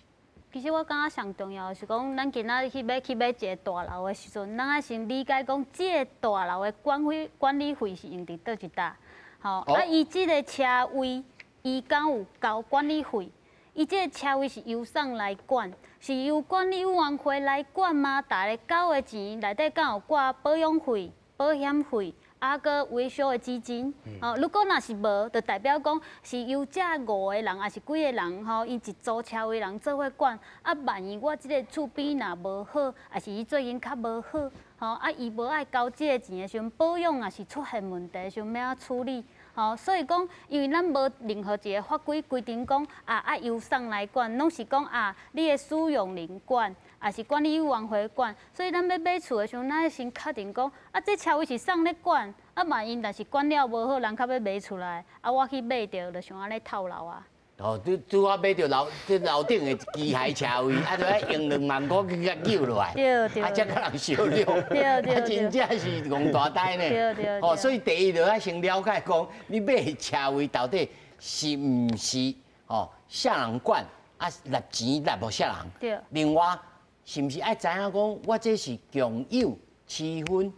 其實我感覺上重要的是講，咱今仔日去欲去買一个大樓的時陣，咱愛先理解講，這个大樓的管費管理費是用佇佗一搭，吼，啊，伊這个車位，伊敢有交管理費？伊這个車位是由啥來管？是由管理委員會來管嗎？逐个交的錢內底敢有掛保養費、保險費？啊，閣維修的基金，哦，如果若是無，就代表講是由這五個人，抑是幾個人吼，𪜶一組車位人做伙管。啊，萬一我這个厝邊若無好，抑是伊最近較無好，吼，啊，伊無愛交這个錢的時陣，保養若是出現問題的時陣，欲按怎處理？吼，所以講，因為咱無任何一个法規規定講啊，愛由啥來管，攏是講啊，你的使用人管，抑是管理委員會管。所以咱欲買厝的時陣，咱愛先確定講，啊，這車位是啥咧管？啊，萬一若是管了無好，人較欲賣出來，啊，我去買著，就像按呢套牢啊。哦，拄拄仔買著樓這樓頂的機械車位，啊，著愛用2萬箍去共救落來，啊，才共人相量，啊，真正是戇大呆呢。哦，所以第一就愛先了解講，你買的車位到底是毋是哦，啥人管？啊，納錢納予啥人？另外，是毋是愛知影講，我這是共有區分，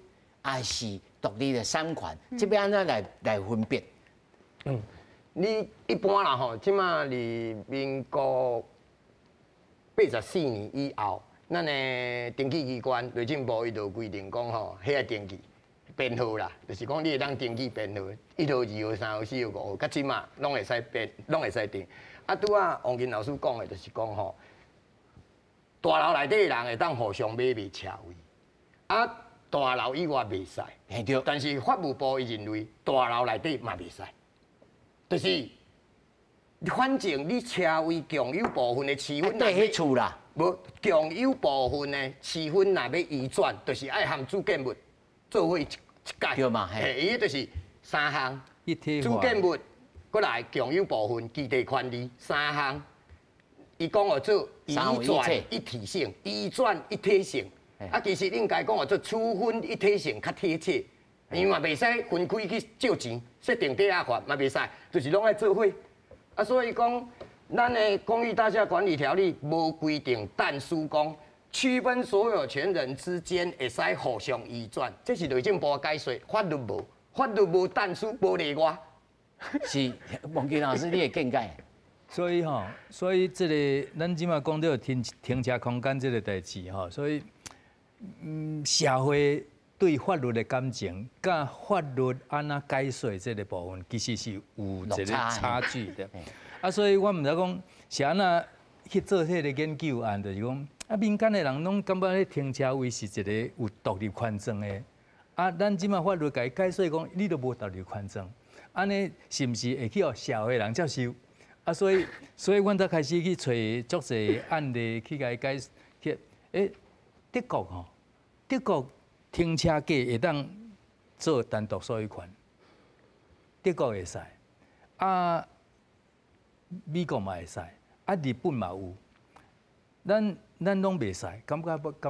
抑是獨立的產權？這欲按怎來分別？你一般啦吼，這馬佇民國84年以後，咱的登記機關內政部伊就規定講吼，彼个登記，編號啦，就是講你會當登記編號，1號、2號、3號、4號、5號，到這馬攏會使編，攏會使定。啊，拄仔王金老師講的，就是講吼，大樓內底的人會當互相買賣車位，啊，大樓以外袂使。嘿對。但是法務部伊認為大樓內底嘛袂使，就是反正你車位共有部分的區分，對彼厝啦，無共有部分的區分，若欲移轉，就是愛含主建物做伙一改。對嘛？嘿，伊就是三項，主建物，閣來共有部分基地權利三項，伊講號做移轉一體性，移轉一體性。啊，其實應該講號做處分一體性較貼切，因為嘛袂使分開去借錢，設定抵押權嘛袂使，就是攏愛做伙。啊，所以講，咱的公寓大廈管理條例無規定，但書講區分所有權人之間會使互相移轉，這是內政部解說，法律無，法律無但書，無例外。是，王金老師，你的見解？所以吼，所以這個咱這馬講著停車空間這個代誌吼，所以社會對法律的感情，佮法律按怎解說這個部分，其實是有一個差距的。啊，所以我毋知講是按怎去做彼個研究案，就是講啊，民間的人攏感覺彼停車位是一個有獨立權狀的。啊，咱這馬法律共伊解說講，你都無獨立權狀，按呢是毋是會去予社會人接受？啊，所以阮才開始去揣足濟案例去共伊解去。欸，德國吼，德國停車格會當做單獨所有權，德國會使，啊，美國嘛會使，啊，日本嘛有，咱攏袂使，感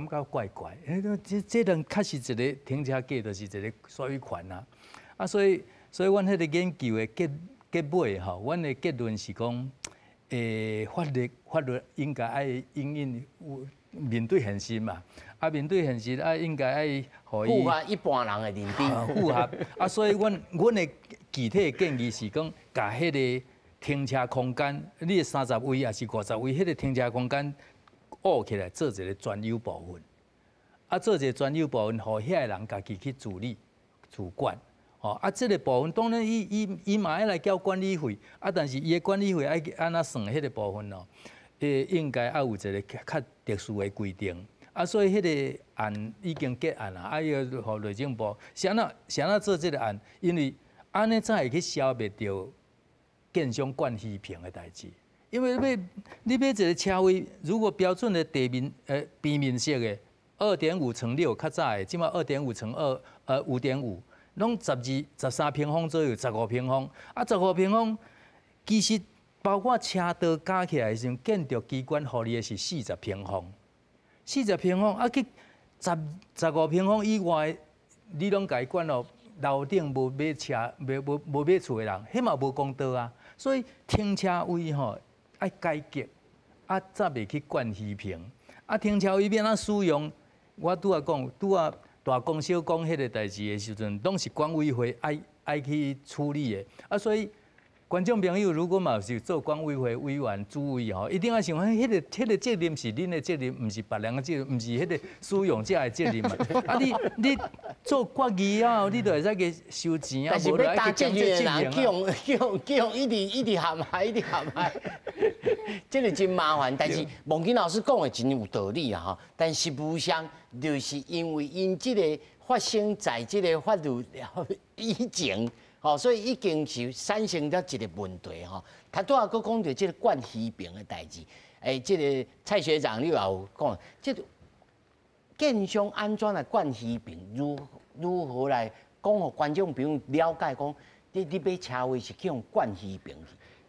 覺怪怪。欸，這人確實一個停車格，就是一個所有權啊。啊，所以阮彼個研究的結尾吼，阮的結論是講，欸，法律應該愛因應面對現實嘛。啊，面對現實啊，應該愛予伊符合一般人的認知。符合啊，所以阮的具體的建議是講，共彼個停車空間，你的30位抑是50位，彼個停車空間挖起來做一個專有部分，啊，做一個專有部分，予遐个人家己去處理、主管。吼，啊，這個部分當然伊嘛愛來繳管理費，啊，但是伊的管理費愛按怎算彼個部分哦？欸，應該愛有一個較特殊的規定。啊，所以彼個案已經結案啦，啊，予內政部是按怎是按怎做這個案？因為按呢才會去消滅著建商灌虛坪的代誌。因為你買一個車位，如果標準的地面平面式的2.5乘6較早的，這馬2.5乘25.5，攏12、13平方左右，十五平方。啊，十五平方其實包括車道加起來的時陣，建築機關予你的是四十平方。四十平方啊，去15平方以外，你攏共伊管予樓頂無買車、無買厝的人，彼嘛無公道啊。所以停車位吼愛改革，啊，才袂去灌虛坪。啊，停車位欲按怎使用？我拄仔講，拄仔大講小講彼個代誌的時陣，攏是管委會愛去處理的。啊，所以觀眾朋友如果嘛是做管委會委員、主委吼，一定愛想，彼個責任是恁的責任，毋是別人的責任，毋是彼個使用者的責任嘛。啊，你做決議了，你就會使去收錢啊。但是欲擔責任的人，去予一直一直陷害，一直陷害，這個真麻煩。但是孟金老師講的真有道理啊！吼，但是無相就是因為𪜶這個發生在這個法律以前。吼，所以已經是產生了一個問題吼。他拄仔閣講著這個灌虛坪的代誌，欸，這個蔡學長你也有講，這個建商按怎來灌虛坪，如何來講予觀眾朋友了解講，你買車位是去予灌虛坪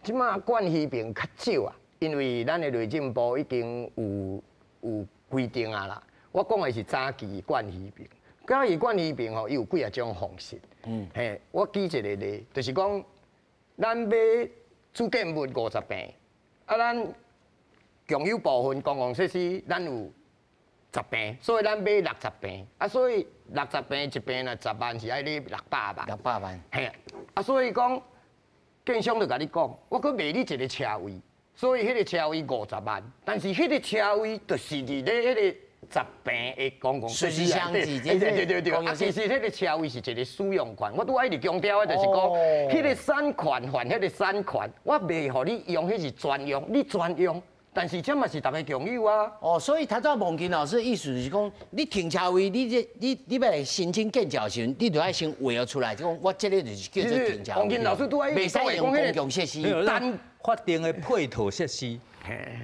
去？這馬灌虛坪較少啊，因為咱的內政部已經有規定啊啦。我講的是早期灌虛坪。早期灌虛坪吼，伊有幾仔種方式。嘿，我舉一個例，就是講，咱買主建物50坪，啊，咱共有部分公共設施，咱有十坪，所以咱買六十坪，啊，所以六十坪一坪若十萬是愛你六百萬。六百萬。嘿，啊，所以講，建商就共你講，我閣賣你一個車位，所以彼個車位50萬，但是彼個車位就是佇咧彼個。十坪的公共设施。对对对对，啊，其实彼个车位是一个使用权，我拄仔一直强调的就是讲，彼个产权还彼个产权，我袂予你用，彼是专用，你专用，但是这嘛是大家共有啊。哦，所以头拄王金老师的意思就是讲，你停车位，你这你你欲来申请建设的时阵，你就爱先画出来，就讲我这个就是叫做停车位。王金老师拄仔袂使用公共设施，单法定的配套设施。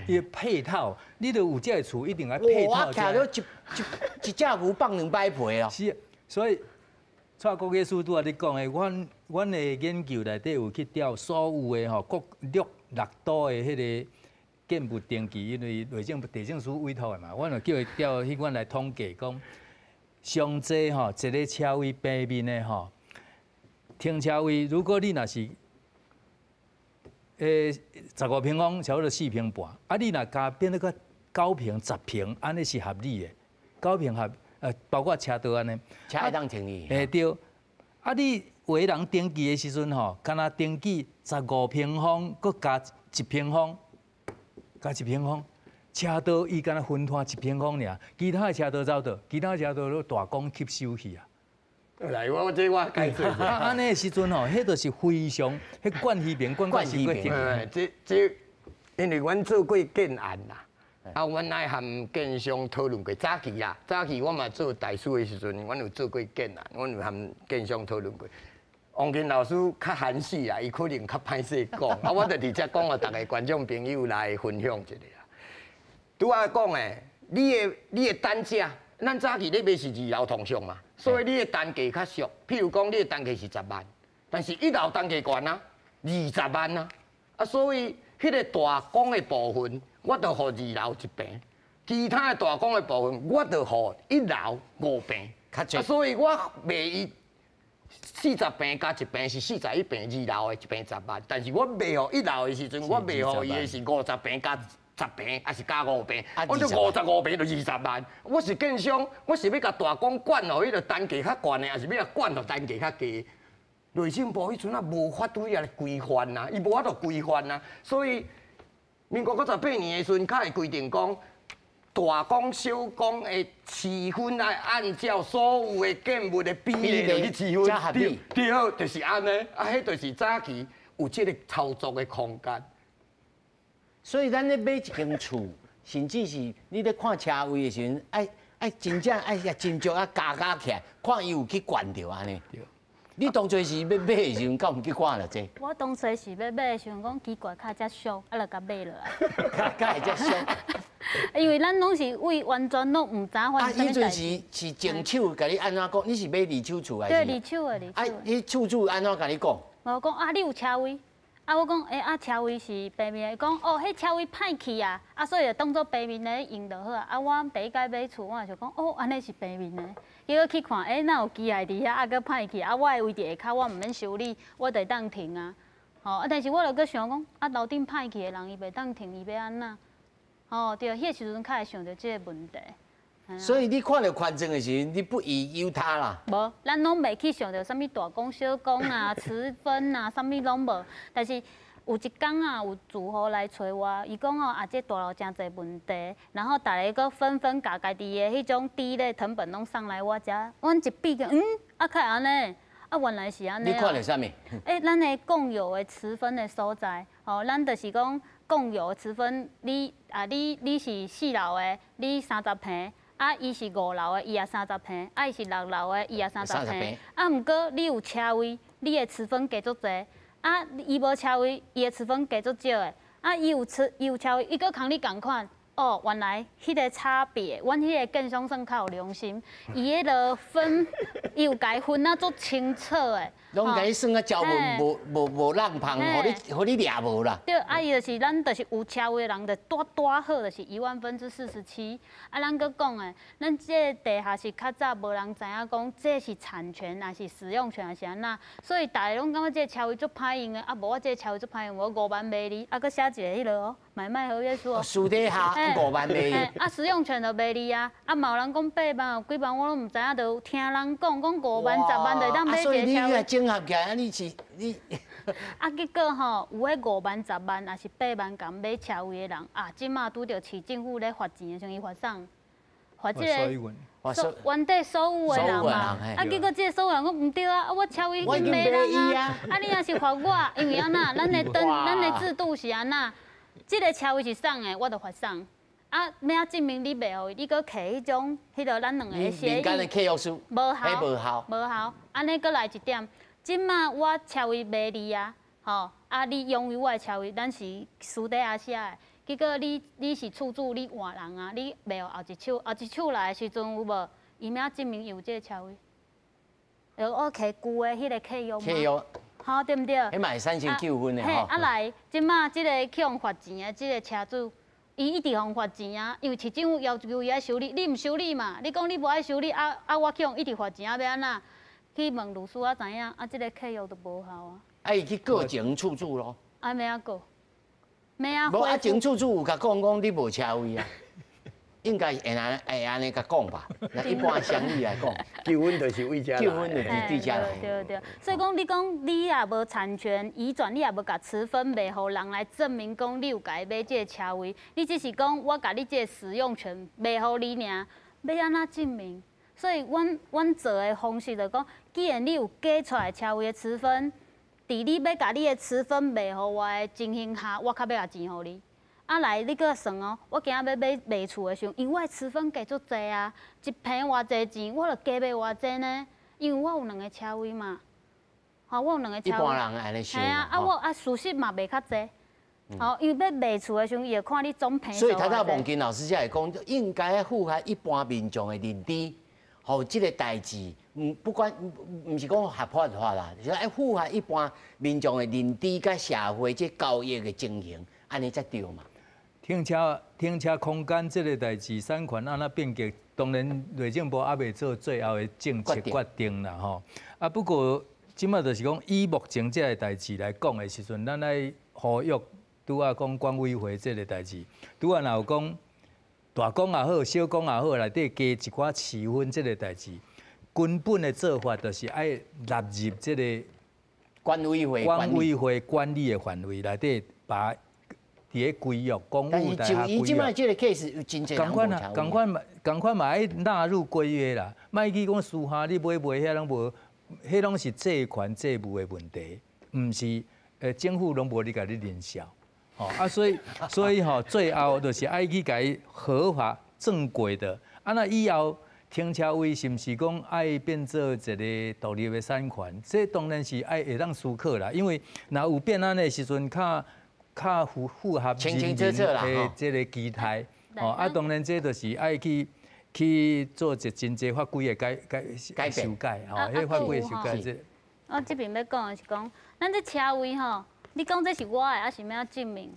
伊配套，你著有这个厝，一定爱配套。我徛了一一只牛放两摆皮哦。是，所以蔡国艺师拄仔咧讲的，阮的研究内底有去调所有的吼各六都的彼个建物登记，因为内政地政署委托的嘛，阮就叫伊调彼款来统计，讲上济吼一个车位平面的吼停车位，如果你若是15平方差不多4坪半，啊，你若加变那个9坪、10坪，按呢是合理的。9坪合，包括车道按呢。车会当停去。欸对，啊，你有的人登记的时阵吼，敢若登记十五平方，阁加一平方，加一平方，车道伊敢若分摊一平方尔，其他的车道走佗？其他车道拢大公吸收去啊。来，我这我解释。啊，按呢的时阵吼，彼就是非常，彼惯鱼平，惯惯鱼平。这这，因为阮做过建案啦，啊，阮爱和建商讨论过。早期啦，早期我嘛做代书的时阵，阮有做过建案，阮有和建商讨论过。王金老师较含蓄啦，伊可能较歹势讲，啊，我就直接讲，予逐个观众朋友来分享一下啦。拄仔讲的，你的单价，咱早期咧买是二楼通俗嘛。所以你的单价较俗，譬如讲你的单价是十万，但是一楼单价悬啊，20万啊，啊，所以彼个大公的部分，我就予二楼一坪，其他的大公的部分，我就予一楼5坪，啊，所以我卖伊40坪加一坪是41坪，二楼的一坪十万，但是我卖予一楼的时阵，我卖予伊的是50坪加10坪，还是加5坪，我就55坪就20万。我是建商，我是欲共大公管予彼个单价较悬的，还是欲共管予单价较低？内政部彼阵啊无法度遐来规范啊，伊无法度规范啊，所以民国98年的时阵，较会规定讲，大公小公的区分爱按照所有的建物的比例去区分，对，对，就是按呢，啊，彼就是早期有这个操作的空间。所以咱咧买一间厝，甚至是你咧看车位的时阵，爱爱真正爱斟酌啊加加起来，看伊有去悬著按呢。你当初是欲买的时阵，敢有去看了这？我当初是欲买的时阵，讲奇怪，较遮俗，啊，就共买落来。较会遮俗。因为咱拢是为完全拢毋知影发生啥物代志。啊，彼阵是是前手共你按怎讲？你是买二手厝还是？对，二手的，二手。啊，彼厝主按怎共你讲？我讲啊，你有车位。啊，我讲，欸，啊，车位是平面的，讲哦，彼车位歹去啊，啊，所以就当做平面的用就好啊。啊，我第一摆买厝，我也想讲，哦，按呢是平面的。结果去看，欸，哪有机械伫遐，啊，阁歹去，啊，我的位置下跤我毋免修理，我就会当停啊。吼，啊，但是我就阁想讲，啊，楼顶歹去的人，伊袂当停，伊欲按怎？吼，对，彼个时阵较会想著这个问题。所以你看著权证的时阵，你不疑有他啦。无，咱拢袂去想著啥物大公小公啊、持分啊，啥物拢无。但是有一工啊，有住户来揣我，伊讲哦，啊，这大楼诚济问题，然后逐个阁纷纷共家己的彼种地咧謄本拢送来我遮，阮一比较，啊，较会按呢，啊，原来是按呢。你看著啥物？欸，咱的共有的持分的所在，吼，咱就是讲共有持分，你啊，你是四楼的，你30坪。啊，伊是五楼的，伊也三十坪；啊，伊是六楼的，伊也三十坪。啊，毋过你有车位，你的持分加足济；啊，伊无车位，伊的持分加足少的。啊，伊有车位，伊阁共你仝款。哦，原来彼个差别，阮彼个建商算较有良心，伊彼个分，伊有共伊分啊足清楚的。拢共你算啊招无无无无浪芳，予你掠无啦。对，啊，伊就是咱就是有车位的人，就拄拄好，就是47/10000。啊，咱阁讲的，咱这个地下室较早无人知影讲这是产权，还是使用权，还是按怎，所以逐家拢感觉这个车位足歹用的，啊，无我这个车位足歹用，我5万卖你，啊，阁写一个彼落哦，买卖合约书哦。私底下5万卖。啊，使用权就卖你啊，啊，嘛有人讲8万，有几万我拢毋知影，就听人讲讲5万、10万就会当买一个车位。整合起来，啊，你是你。啊，结果吼，有彼5万、10万，抑是8万共买车位的人，啊，这马拄著市政府咧罚钱的时阵，伊罚啥？罰這個所原底所有的人嘛。啊，結果這個所有人講毋對啊，啊我車位已經賣人啊，啊你若是罰我，因為按怎，咱的登，咱的制度是按怎，這個車位是送的，我就罰送。啊，欲按怎證明你賣予伊？你閣提彼種彼個咱兩个協議，契約書無效，無效，無效。按呢閣來一點，這馬我車位賣你啊，吼，啊你擁有我的車位，咱是私底下寫的。結果你是厝主，你換人啊，你賣予後一手，後一手來的時陣有無？伊欲按怎證明有這個車位？我提舊的彼個契約嗎？契約，吼，對毋對？彼嘛會產生糾紛的吼。啊來，這馬這個去予罰錢的這個車主。伊一直予罰錢啊，因為市政府要求伊愛修理，你毋修理嘛？你講你無愛修理，啊啊，我去予一直罰錢啊，欲按怎？去問律師啊，知影啊，這個契約就無效啊。啊，伊去告前厝主咯。啊，欲按怎告？欲按怎？無啊，前厝主有共講講你無車位啊。應該會按會按呢共講吧？那一般鄉里來講，糾紛就是為遮，糾紛就是對遮來。對對，所以講你講你也無產權移轉，你也無共持分賣予人來證明講你有共伊買這個車位，你只是講我共你這個使用權賣予你爾，欲按怎證明？所以阮阮做的方式就講，既然你有假出來車位的持分，佇你欲共你的持分賣予我的情形下，我較欲共錢予你。啊來，你閣算哦，我今仔欲買賣厝的時陣，因為我的持分加足濟啊，一坪偌濟錢，我就加賣偌濟呢？因為我有兩個車位嘛，吼，我有兩個車位。一般人按呢想。嘿啊，啊我啊事實嘛袂較濟，吼，因為欲賣厝的時陣，伊會看你總坪。所以頭拄孟金老師才會講，應該符合一般民眾的認知，吼，這個代誌，毋不管毋是講合法化啦，是愛符合一般民眾的認知佮社會這交易的情形，按呢才對嘛。停車空間這個代誌，產權按怎變革，當然內政部猶未做最後的政策決定啦吼。啊，不過這馬就是講，以目前這個代誌來講的時陣，咱愛呼籲拄仔講管委會這個代誌，拄仔若有講大公也好，小公也好，內底加一寡持分這個代誌，根本的做法就是愛納入這個管委會管理的範圍內底，把。佇咧規約，公務大廈規約。這個 case 有真濟仝款啊，仝款嘛，仝款嘛愛納入規約啦。莫去講私下你買賣遐攏無，彼攏是債權債務的問題，毋是政府攏無咧共你認銷。吼啊，所以吼，最後就是愛去共伊合法正規的。啊，那以後停車位是毋是講愛變做一個獨立的產權？這當然是愛會當思考啦。因為若有變按呢的時陣，較較符合清清楚楚啦，的這個期待，哦，啊，當然這就是愛去做一真濟法規的改改改修改，吼，彼法規的修改這。我這邊欲講的是講，咱這車位吼，你講這是我的，啊是欲按怎證明？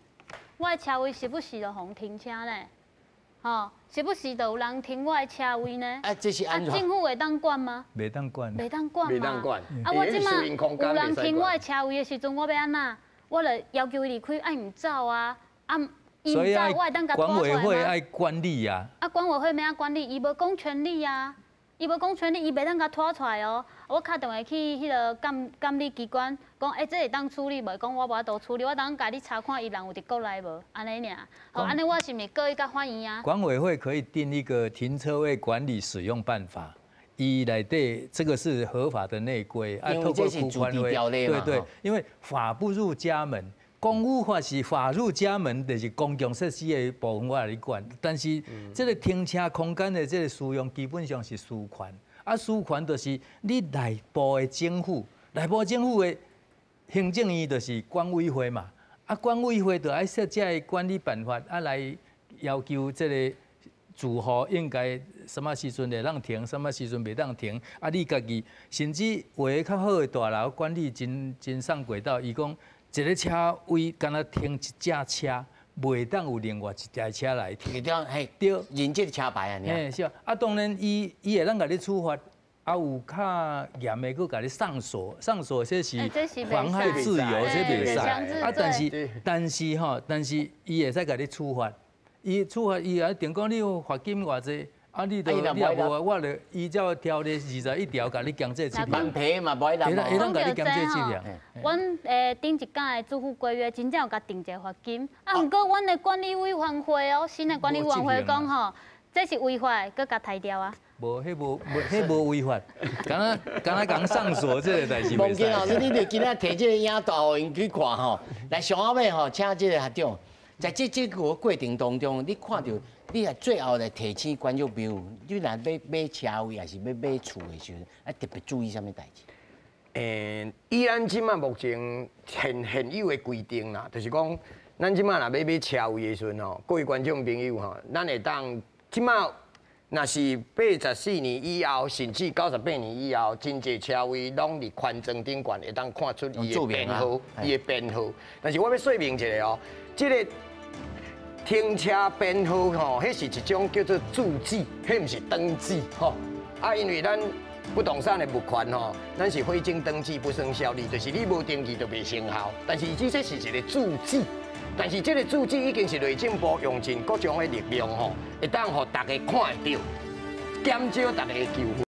我的車位時不時就予人停車呢？吼，時不時就有人停我的車位呢？啊，這是按怎？啊，政府會當管嗎？袂當管。袂當管嘛？袂當管。啊，我這馬有人停我的車位的時陣，我欲按怎？我就要求伊離開，啊伊毋走啊，啊伊毋走，我會當共拖管委會愛管理啊。啊，管委會欲按怎管理，伊無公權力啊，伊無公權力，伊袂當共拖出來哦。我敲電話去彼个監理機關，講欸，這會當處理無？講我無法度處理，我當共你查看伊人有佇國內無？按呢爾。好，按呢我是毋是告伊到法院啊？管委會可以定一個停車位管理使用辦法。伊內底這個是合法的內規，啊，透過區管會，對對，因為法不入家門，公務法是法入家門，就是公共設施的部分我來管。但是這個停車空間的這個使用基本上是私權，啊，私權就是你內部的政府，內部政府的行政院就是管委會嘛，啊，管委會就愛設這个管理辦法，啊，來要求這個。住戶應該啥物時陣會當停，啥物時陣袂當停。啊，你家己甚至畫的較好的大樓管理真真上軌道，伊講一个車位敢若停一架車，袂當有另外一台車來停。嘿，對，認這個車牌啊，嘿，是啊。啊，當然伊伊會當共你處罰，啊，有較嚴的，閣共你上鎖，上鎖這是妨害自由，這袂使。啊，但是吼，但是伊會使共你處罰。伊處罰伊也定講你有罰金偌濟，啊你就你也無，我就依照條例21條，共你強制執行。萬皮嘛，無愛會當共你強制執行。阮頂一工的住戶規約真正有共定一个罰金，啊，毋過阮的管理委員會哦，新的管理委員會講吼，這是違法的，閣共刣掉啊！無，彼無無，彼無違法，敢若敢若共上鎖這個代誌袂使。老師，你著今仔提這個影帶予𪜶去看吼。來上後尾吼，請這個學長，在這個過程當中，你看著你若最後來提醒觀眾朋友，你若欲買車位，抑是欲買厝的時陣，愛特別注意啥物代誌？以咱這馬目前現有的規定啦，就是講，咱這馬若欲買車位的時陣吼，各位觀眾朋友吼，咱會當這馬若是84年以後，甚至98年以後，真濟車位攏佇權狀頂懸會當看出伊的編號，伊的編號。但是我欲說明一下哦，這個停車編號吼，彼是一種叫做註記，彼毋是登記吼。啊，因為咱不動產的物權吼，咱是非經登記不生效力，就是你無登記就袂生效。但是這是一個註記，但是這個註記已經是內政部用盡各種的力量吼，會當予大家看會著，減少大家的糾紛。